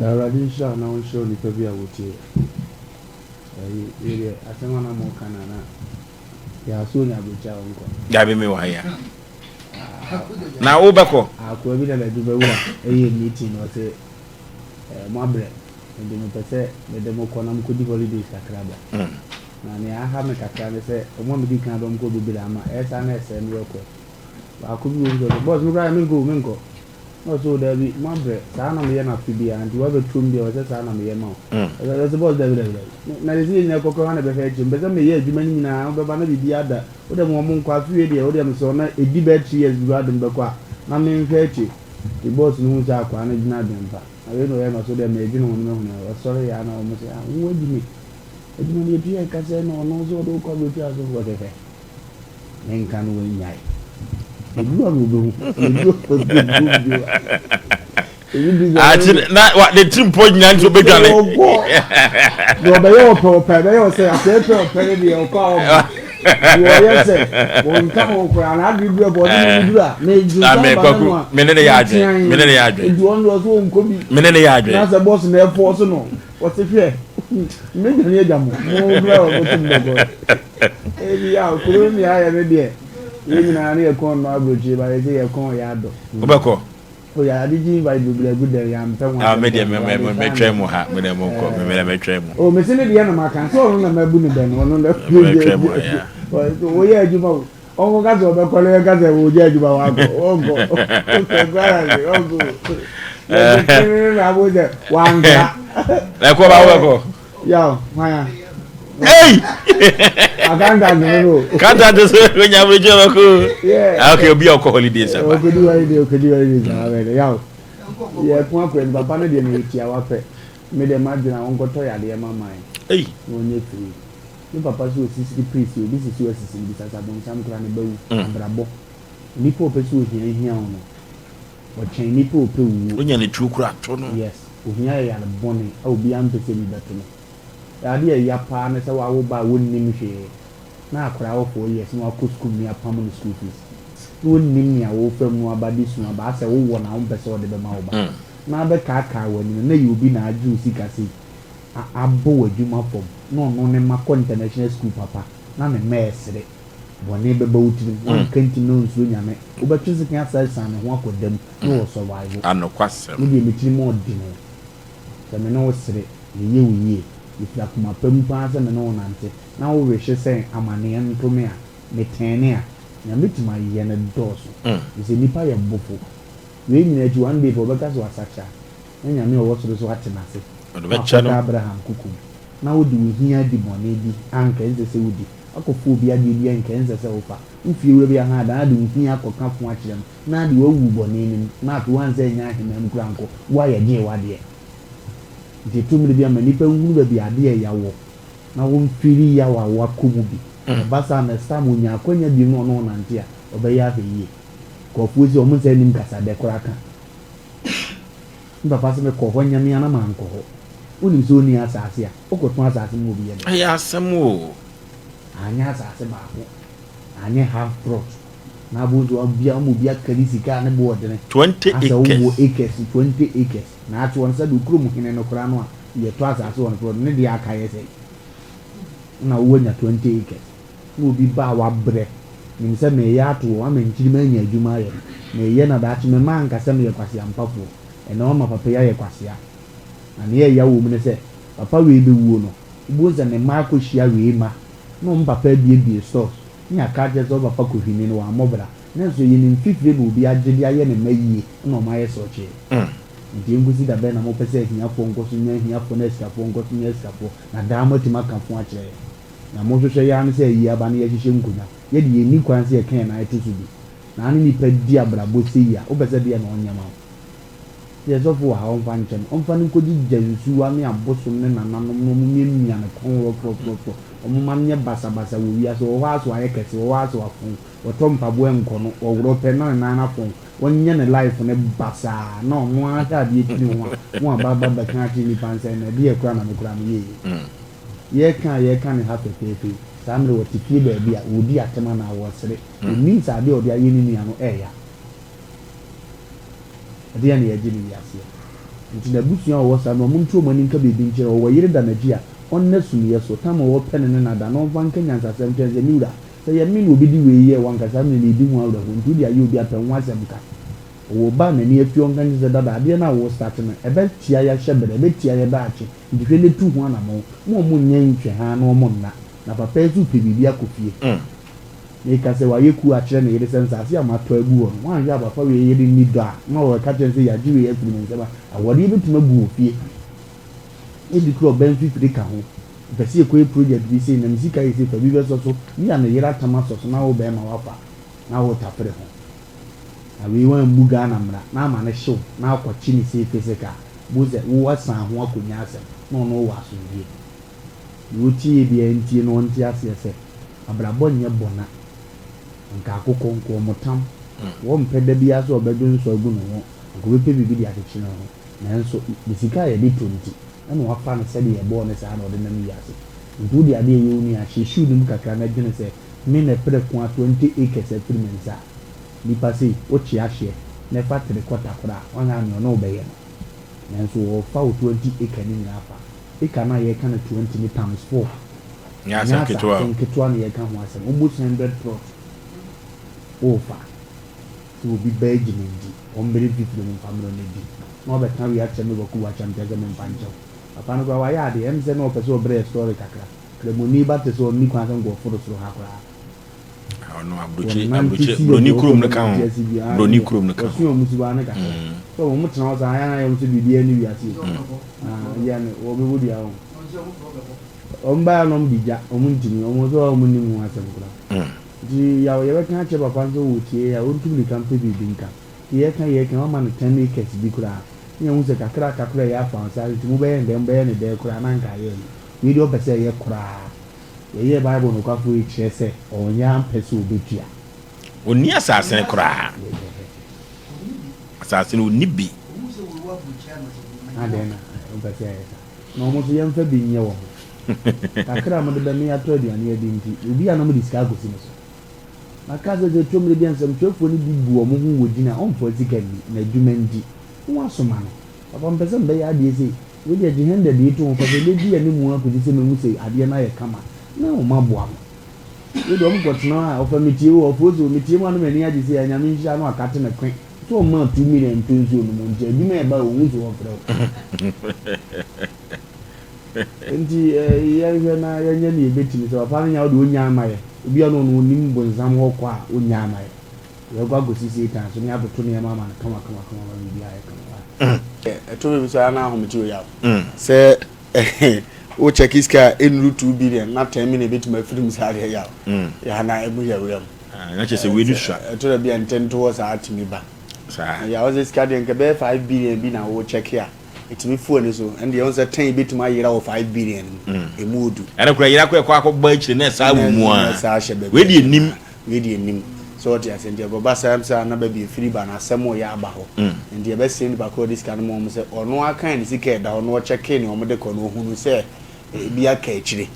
Awurade nhyira wo na ɔnhyira onipa bi a wotie. Ɛyi, wei deɛ asɛm a na mo ka na na yɛaso onya aburokyi a ɔnkɔ. Dabi, mi wɔ ha ya. Na wobɛkɔ? Akoa bi na n'adwuma wura ɛyɛ meeting na ɔsɛ mo abrɛ nti mepɛ sɛ mede mo kɔ na mokɔdi holidays kakra ba. Na nea aha me kakra ne sɛ ɔmo a medi kan dɔm kɔ bebree ama ɛyɛ saa na ɛsɛe me record. Baako bi wɔ mu sɛ, "Boss, me koraa menkɔ o, menkɔ." Na ɔsɛ, "O dabi, mo abrɛ saa na meyɛ no afe biara nti woabɛtom deɛ ɔsɛ saa na meyɛ ma wo." Ɔsɛ, "Boss, dabi, dabi, dabi, na yɛsɛ yɛ nyinaa kɔkɔrɔ na bɛhwɛ akyire, mpɛ sɛ meyɛ adwuma no nyinaa wobɛba na biribi ada wode mo ɔmo nkɔ afe wei deɛ wode mesɛ ɔna ɛdi bɛɛ 3 years bi koraa de mbɛkɔ a na menhwɛ akyire." The boss no hu sɛ akwaa no gyina adwene pa na wei na ɔyɛ ma so deɛ mɛdwene ho no mɛhunu. Ɔsɔre yɛ ana ɔmo sɛ, "Ah, wo adwuma adwuma no yɛtua ɛka sɛ na ɔno nso ɔde wokɔ aburokyi asɔfoɔ sɛ hwɛ menka no wɔnyae ɛduru a wɔbɛhu ɛduru a wɔbɛhu bio." Ati na wa ne tiri mpɔ nyina nti obɛdwane. Ɔkɔ deɛ ɔbɛyɛ ɔpɛ ɔpɛ ɛbɛyɛ ɔsɛ afɛɛfɛ ɔpɛ ne deɛ ɔkɔ a ɔba deɛ ɔyɛ sɛ wɔnka ho koraa na adi duru ɛbɔ ɔde ne duru a na edu nsa ba ne ho a me ne ne yɛ adwene, me ne ne yɛ adwene. Nti wɔn deɛ ɔsɛ wɔnkɔ bi. Me ne ne yɛ adwene. Na sɛ boss na ɛfɔ so no wɔte hwɛ me dwane agya mo mo kura wɔ mo tum bɛkɔ ebi a kuro ne ayɛ ne deɛ yɛn nyinaa ne yɛ kɔn no aburokyire ba yɛ sɛ yɛ kɔn yɛ adɔ. Wobɛkɔ? Oyɛ ade gye invite bebree agu dɛm yɛ ampɛ ho. Ah, me deɛ mɛtwɛn mu ha, me deɛ mo nkɔ, me deɛ mɛtwɛn mu. O mesi ne deɛ na ma kan sɛ ɔno na ma bu ne bɛ no ɔno na mɛtwɛn mu ya. Oyɛ adwuma o, ɔnkɔ ka sɛ ɔbɛkɔ no yɛ ka sɛ ɔgye adwuma wakɔ ɔnkɔ ɔnkɔ ɔnkɔ yɛde na abo sɛ wankra. Ɛkɔ ba wobɛkɔ? Yaw hwan? Hey! Accountant no no. Accountant so onya aburokyi bɛkɔ. Yeah. Okay, obi a ɔkɔ holidays aba. Okodi holiday, okodi holidays aba bɛyɛ yaw. Yɛ ko akɔ ɛni papa no deɛ na yɛ tia wapɛ. Me deɛ ma dwena wɔnkɔtɔ yadeɛ ma man. Hey. Na ɔnyɛ free. Me papa so osisi priest, obi sisi osisi no bisa sɛ abonsam koraa ne bawu abrabɔ. Nipa a ɔpɛ sɛ ohia hia wo no, ɔkyɛn nipa a ɔpɛ wuo. Onya ne tuo kura to no. Yes, ohia yɛ yare bɔne a obiara mpɛ sɛ bi bɛto no. Ade a ɛya paa ne sɛ wawo ba a wonnim hwee na akwadaa wɔ 4 years na wakɔ school mu ne apam no school fees na wonnim nea wɔrefa mu aba de su aba asɛ wowɔ na wompɛ sɛ wɔde bɛma wo ba na abɛkaakaa w'anim na yɛ obi na agye wo sika sei abɔ w'adwuma fam na ɔno ne ma kɔ international school papa na ne mma ɛsere bɔne bɛba wo tirim wanka ntim na onsuro Nyame wobɛtwe sekan asɛesan ne ho akɔ dam na wɔ survive. Anokwasɛm. Me deɛ me tirim ɔdene sɛ me ne wo sere yɛyɛ wo yie yɛfiri akoma pa mu paa sɛ me ne wo nante na wo wehye sɛ amanneɛ nto me a metɛne a Nyame tumi ayɛ no dɔɔso sɛ nnipa yɛ bofo. Wei nyinaa akyi, one day pɛ wɔbɛka sɛ wasakyera na Nyame a ɔwɔ soro so ate n'ase ɔde na bɛkyɛ no. Wakɔda Abraham kukum na wode wo hia di bɔne bi a anka ɛnsɛ sɛ wodi, wakɔfa obi adeɛ bi a anka ɛnsɛ sɛ wofa, wo fie wura bi aha adan ade wo hia akɔka fo akyerɛ no na ade wawu bɔne no mu na afei woansɛ anya ahemman mu koraa nkɔ woayɛ gyee w'adeɛ. Nti ɛtɔ mmerɛ bi a ma nnipa nhunu baabi adeɛ ɛya wɔ na wɔmfiri yaw a wakɔ mu bi. Ɛba saa next time ɔnya akwanya bio na ɔne wo nante a ɔbɛyɛ ahwɛ yie. Nkurɔfoɔ si ɔmo nsa anim kasadɛ koraa ka. Me papa sɛ mekɔ hɔ nyame a na mankɔ hɔ. Wonim sɛ ɔnni asase a wokɔtɔn asase ma obi yɛ dɛ. Ɛyɛ asɛm o. Anyɛ asase baako, anyɛ half plot na abo nso obi ama obi akari sika a ne bo ɔdene. 20 Asɛ wowɔ acres. Acres, 20 acres na ate wɔn sɛ de okurom hene no koraa no a yɛtɔ asase wɔ no plot ne deɛ aka yɛ sɛ na wowɔ nya 20 acres na obi ba a wabrɛ nim sɛ meyɛ ato hɔ ama nkyirima anya adwuma ayɛ no meyɛ na daakye me mma anka sɛ meyɛ kwaseampafoɔ. Ɛnɛ wama papa yi ayɛ kwasea na nea ɛya wɔ mu ne sɛ papa wei bɛwuo no wobɛhu sɛ ne mma akɔhyia wei ma na ɔmo papa abiebie stores ne aka akyerɛ sɛ ɔpapa kɔhwini no wammɔ bra nanso ɛyɛ ne mfifire na obi agye de ayɛ ne mma yie na ɔmo ayɛ sɔkyee. Nti nkosi da bɛn na mopɛ sɛ ahiafoɔ nkɔ so nya ahiafoɔ na asikafoɔ nkɔ so nya asikafoɔ na daa moatumi aka fo akyerɛ yɛn? Na mohwehwɛ yɛa ne sɛ ayi aba na yɛhyehyɛ nkonnwa yɛde yɛnni kwan sɛ yɛka yɛn nan to so bi na ane nipa di abrabɔ sei a wopɛ sɛ deɛ na ɔnyɛ ma wo. Yɛ sɔfo wɔ ha ɔmfa nkyɛn ɔmfa no nkɔgye gya nsuwa ne abosom ne nananom na ɔmo miamia ne kɔn rɔforɔforɔforɔ ɔmo ma no nyɛ basabasa wɔ wiase wɔ hɔ a so ayɛ kɛse wɔ hɔ a so afɔn wɔtɔ mpaboa nkɔ no wɔworɔ pɛ na ne nan afɔn wɔnyɛ ne life ne basaa na ɔno ara hwɛ adeɛ tiri ho a mo aba ba bɛka akyerɛ nipa nsɛn na ɛdeɛ kora na me kora me yɛ yie. Yɛka a yɛka ne ha fɛfɛɛfɛ yi saa mmerɛ wɔte fie baabi a wɔdi atɛm anaa wɔsere onim sɛ adeɛ a ɔde ayɛ ne nua no ɛɛya. Ɛdeɛ na yɛgye ne wiaseɛ. Nti n'abusua a ɔwɔ saa no ɔmo nto ɔmo ani nka biribi nkyerɛ ɔwɔ yere da n'akyi a, ɔnna sumiiɛ so, tam a ɔpɛ no ne no ada na ɔmfa nka nyansasɛm nkyerɛ no sɛ, Me wura, sɛ ɛyɛ me na obi de wei yɛɛ wo anka saa mmerɛ no yɛdi ho awerɛhoɔ nti wode ayɛ obi a pɛ ho asɛm ka. Ɔwɔ ba a n'ani afi ɔnka nkyerɛ sɛ, Dada, adeɛ no a wo start no, ɛbɛtia yɛahyɛ berɛ, ɛbɛtia yɛ daakye, nti hwɛ na tu ho anamɔn. Mo a ɔmo nyɛ nhwɛhaa na ɔmo nna, na papa yi nso repɛ biribi akɔ fie. Meka sɛ wayɛ kuo akyerɛ ne yere sɛ nsase a matɔ agu hɔ no, woanhwɛ a papa wei yere nni dɔ a, na ɔreka kyerɛ no sɛ yɛagye wei afiri me nsam a, awareɛ bɛtumi agu wɔ fie. Ebi koraa ɔbaa mfifire ka ho. Mepɛ sɛ yɛkɔyɛ project bi sei na me sika yɛ sei, fa bi bɛsɔ so. Bi a ne yere atam asɔ so na wo barima woafa na woretafere ho. Na wei woammu Ghana mmara na ama no hyew na akɔkye ne sei physical, bohu sɛ wo asan ho akɔnya asɛm na ɔno wɔ asomdwoeɛ. Deɛ ɔtie biara ntie na ɔnte aseɛ sɛ, abrabɔ nyɛ bɔna. Anka akokɔ nko, wɔtam. Wɔmpɛ da biara sɛ ɔbɛdwo nsɔ agu ne ho, anka ɔbɛpɛ biribi de akyekyere ne ho. Nanso, ne sika a yɛde tɔ nti, ɛna wafa no sɛdeɛ yɛbɔɔ no saa na ɔde nam wiase. Nti wode adeɛ a ɛyɛ wo nua, hyɛ shoe no mu kakra na dwene sɛ, me na prɛko a 20 acres afiri me nsa a, nipa sei, wokye ahyeɛ na ɛfa three quarter koraa a, wanhwɛ a nea ɔne wo bɛyɛ no. Nanso wɔrefa wo 20 acre no nyinaa afa. Acre no a yɛreka no 20 no times four. Nyɛ asɛm Nyɛ ketewa asase o. nketewa na yɛreka ho asɛm. Almost 100 plot worefa. Sɛ obi ba agye me nti, ɔmmere mfifire mu mfa mmerɛ no adi. Na wabɛka wei akyerɛ me Kwaku Wakyɛ nkyɛ sɛ memfa nkyɛ wo. Papa no koraa wayɛ adeɛ. Ɛm sɛ na ɔpɛ sɛ ɔbrɛ yɛ story kakra. Kramoni ba te sɛ ɔnni kwan sɛ nka ɔforo soro ha koraa. Ɔno aburokyi Wɔnante aburokyi si yɛ broni deɛ wɔpɛ kurom no ka bɛnante ho. ase biara Broni ɛnneɛ kurom no ka ho. wɔsua wɔn suban no kakra. Sɛ wɔn tena hɔ saa ayɛ na ayɛ wɔn sɛ biribiara nni wiase o. Ah, yɛ no wɔbɛbɔ dua wɔn. Wɔn baeɛ na wɔn de gya wɔn ntumi wɔn nso wɔn nnim ho asɛm koraa. Nti yaw yɛbɛka akyerɛ papa nso wɔ tie a ɔntu mirika mpɛ biribi nka. Nti yɛka yɛka wɔama no 10 acres bi koraa na yɛhu sɛ kakra kakra ɛyɛ afa nsa nti mobɛyɛ no dɛn mobɛyɛ no dɛn koraa na anka ayɛ yi. Wei deɛ ɔpɛ sɛ ɛyɛ koraa. Yɛyɛɛ Bible nokwafo yi kyerɛ sɛ ɔnyɛ ampɛ sɛ obetua. Onni asase no koraa. Asase no onni bi. Adɛn na wopɛ sɛ ɛyɛ saa? Na wɔn nso yɛmfa bi nyɛ wɔn. Kakra a mode bɛme atɔ aduane adi nti, obi a na mode sika akosi ne so. Maka sɛ sɛ ɛtɔ mmere bi a nsɛmtwerɛfoɔ no bi bu wɔn ho wɔ gyina a ɔmfa sika nni, n'adwuma nti, na wɔasoma no. Papa mepɛ sɛ mebɛyɛ adeɛ sei. Wei deɛ gye hundred yi to ho fa sɛ ɛbɛdi anim ara kɔsi sɛ mɛhu sɛ adeɛ no ayɛ kama na wɔn aboa mo. Wei deɛ wɔn kɔtena hɔ a ɔfa metie o ɔfoɔ so metie mu a na m'ani agye sɛ Nyame nhyira no akate ne kwe sɛ ɔmaa 2 million nto nsuo no mu nti adwuma ɛba a ɔhu sɛ wɔfrɛ wo. Nti yɛnhwɛ na yɛnyɛ nea yɛbɛtumi sɛ papa no nya wo deɛ ɔnya ama yɛ obi a na ɔno ɔnim bonsam hɔ kɔ a ɔnya ama yɛ. Yɛkɔ akɔsi Satan so na yɛatoto nneɛma ama no kama kama kama ma biribiara ayɛ kama. Ɛtɔ baabi nso a na ahomete wɔ yaw sɛ wo check sika a ɛnnuru 2 billion na 10 million bɛtumi afiri mu saa deɛ yaw yɛ na ɛmu yɛ werɛ mu. Na kyerɛ sɛ wei no sua. Ɛtɔ da bi a ntɛntoɔ saa tumi ba. Saa. Na yaw sɛ sika deɛ nka bɛyɛ 5 billion bi na wo check a ɛtumi fu ani so ɛno deɛ wohu sɛ 10 bɛtumi ayera wɔ 5 billion mu ɛmu odu. Ɛno koraa yera koraa ɛkɔ akɔbɔ akyire na ɛsaa wɔ mu a. Ɛsaa hyɛ baabi. Wei deɛ nim. Wei deɛ nnim. So wote aseɛ? Nti ɛkɔba saa saa na baabi ɛfiri ba no asɛm reyɛ aba hɔ. Nti yɛbɛsrɛ nipa korɔ a ɔde sika no ma wɔn sɛ ɔno ara kan ne sika a ɛda hɔ na ɔkyɛkee nea wɔde kɔ no ɔhunu sɛ ebi aka akyire.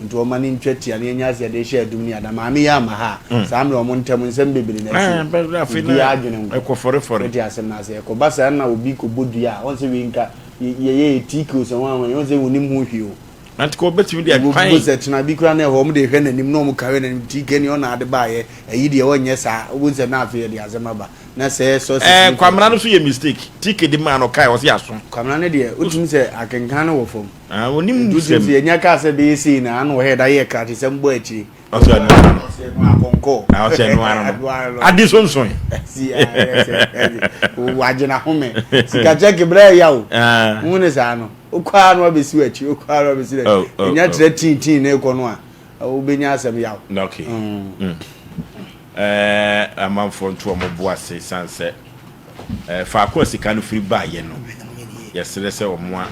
Nti ɔma no ntwa tia na yɛnyɛ ase yɛde rehyɛ adum ne ada. Maame yi amma ha a, saa mmerɛ wɔn ntam nsɛm bebree na asi. Obiara adwene nkɔ. Wote asɛm no ase? Ɛkɔba saa na obi kɔbɔ dua a, ɔn sɛ wei nka yɛyɛ yɛ TK o sɛ hwan hwan, ɔn sɛ wɔnim ho hwee o. Na nti ka ɔbɛtumi de Wo kwan. sɛ tena bi koraa na ɛhɔ wɔn de hwɛ n'anim na wɔn ka hwɛ n'anim ti kɛ nea ɔna ade baayɛ ɛyi deɛ ɔnyɛ saa wo sɛ na afei yɛde asɛm aba na sɛ sources Ɛɛ ni Kwamina no so yɛ mistake TK de maa no ɔkae ɔse aso. Kwamina no deɛ wotumi sɛ akenkan no wɔ fam. Ah onim Nti wotumi sɛm. sɛ yɛnya kaa sɛ bɛyɛ sei na ano ɔhɛ da yɛ kratesɛm bɔ akyire. Ɔsɛ ɛno ara no. Ɔsɛ ɛno akɔnkɔ. Ah ɔsɛ ɛno ara no. Ade sonson. Si ayɛ sɛ wagye n'ahome. Sika kyɛke brɛ ya o. Wohu ne saa no. Wokɔ ara na wabɛsi w'akyi, wokɔ ara na wabɛsi w'akyi. Oh, oh, Ɛnya oh. kyerɛ tintin na ɛkɔ no a, wobɛnya asɛm yaw. Okay. Mm. Eh, amanfoɔ nto wɔn bo ase san sɛ eh, faako a sika no firi baayɛ no yɛsrɛ sɛ wɔn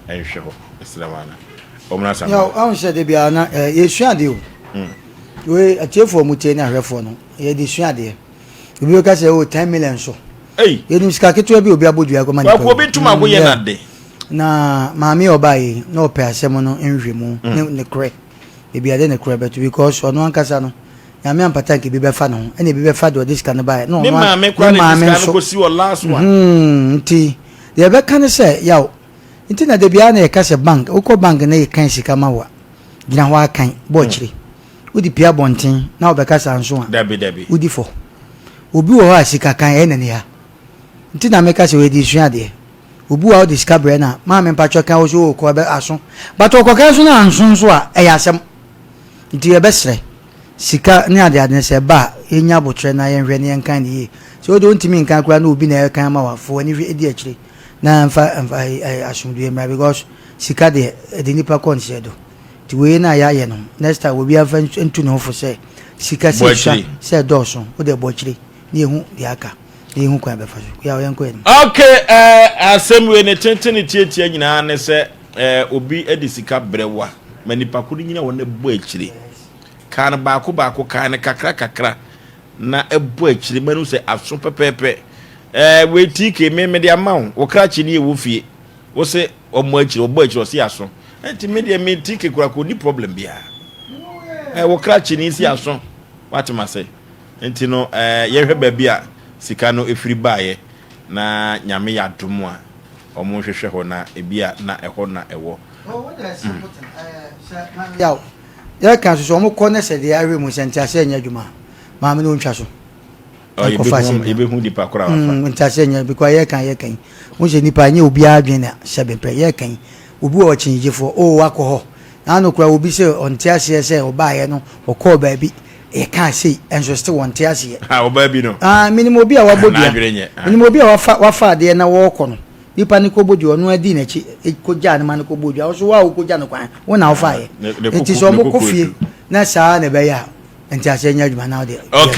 a nhwɛ hɔ yɛsrɛ wɔn ana wɔn asa. Yaw, ahun sɛ de biara na eh, yɛsua adeɛ o. Wei atiefoɔ mu tie ne ahwɛfoɔ no yɛde sua adeɛ. Obi bɛka sɛ oh 10 million so. Ei. Yɛnim sika ketewa bi obi abɔ dua kɔma nipa. Kwaku obi ntoma ago yɛ n'ade. Na maame a ɔbaa yi na ɔpɛ asɛm no nhwɛ mu mm. ne ne korɛ. Ebi ade ne korɛ bɛto because ɔno ankasa no nyame ampata nka ebi bɛfa ne ho ɛna ebi bɛfa deɛ ɔde sika no baeɛ. Ne maame kora ne sika no kɔsi wɔ last one. Hmm, nti. Deɛ ɛbɛka ne sɛ, yaw, nti na da biara na yɛka sɛ bank, wokɔ bank na yɛkan sika ma wo a, gyina hɔ ara kan, bɔ akyire. Wode pue abɔnten na wobɛkasa nso a, Dabi, dabi. wodi fɔ. Obi wɔ hɔ a sika kan ɛyɛ n'ani ha. Nti na meka sɛ yɛde sua adeɛ. Obi wɔ hɔ a wode sika brɛ no a, maame mpakyɛ kan wo so o kɔ ɛbɛ aso. But ɔkɔka nso na anso nso a, ɛyɛ asɛm. Nti yɛbɛsrɛ, sika ne adeade no sɛ ɛba a, yɛnya abotrɛ na yɛnhwɛ na yɛnkan no yie. Sɛ wode wontumi nkan koraa na obi na ɛrekan ama wo a, fa w'ani hwɛ di akyire na mfa mfa asomdwoeɛ mmra because sika deɛ ɛde nipa kɔ nseɛ do. Nti wei no a yɛayɛ no, next time obiara mfa ntu ne ho fo sɛ sika sɛ ɛsua sɛ ɛdɔɔso, wode bɔ akyire na yɛhu deɛ aka. Na yɛhu kwan bɛfa so. Yaw yɛnkɔ yɛn. Okay, eh, asɛm wei ne tenten ne tiatia nyinaa ne sɛ eh, obi de sika brɛ wo a, ma nipa ko no nyina hɔ na bɔ akyire. Kaa no baako baako, kaa no kakra kakra na ɛbɔ akyire ma no sɛ aso pɛpɛɛpɛ. Eh, wei TK, me mede ama wo, wo krakye ne ɛwɔ fie. Wo se ɔmmɔ akyire, ɔbɔ akyire, ɔse aso. Nti me deɛ me TK kura kɔ ni problem biara. Eh, wo krakye ne si aso, wate ma se. Nti no eh, yɛhwɛ baabi a sika no firi baeɛ na Nyame yɛ adom a ɔmo nhwehwɛ hɔ na ebi a na ɛhɔ na ɛwɔ. Yaw, yɛka nso sɛ ɔmo kɔ ne sɛ deɛ ahwɛ mu sɛ nteaseɛ nyɛ adwuma a, maame no ɔntwa so. Nkɔfa asɛm bi. Yɛbɛhu nipa koro a wafa. Nteaseɛ nyɛ because yɛka yɛka yi, wohu sɛ nipa nyɛ obiara adwene na sɛbe pɛ yɛka yi, obi wɔ ɔkyinnyegyefoɔ, oo wakɔ hɔ, na ano koraa obi sɛ ɔnte aseɛ sɛ ɔbaeɛ no ɔkɔɔ baabi yɛkaa sei nso still wɔnte aseɛ. Ah, ɔbaa bi no. Ah, menim obi a wabɔ dua. Menim obi a wafa wafa adeɛ na wɔrekɔ no. Nipa no kɔbɔ dua, ɔno adi n'akyi kɔgyaa ne ma no kɔbɔ dua. Ɔso wo a wokɔgya no kwan, wo na wofaeɛ. Nti sɛ ɔmo kɔ fie na saa na ɛbɛyɛ a, nteaseɛ nyɛ adwuma na wode. Okay.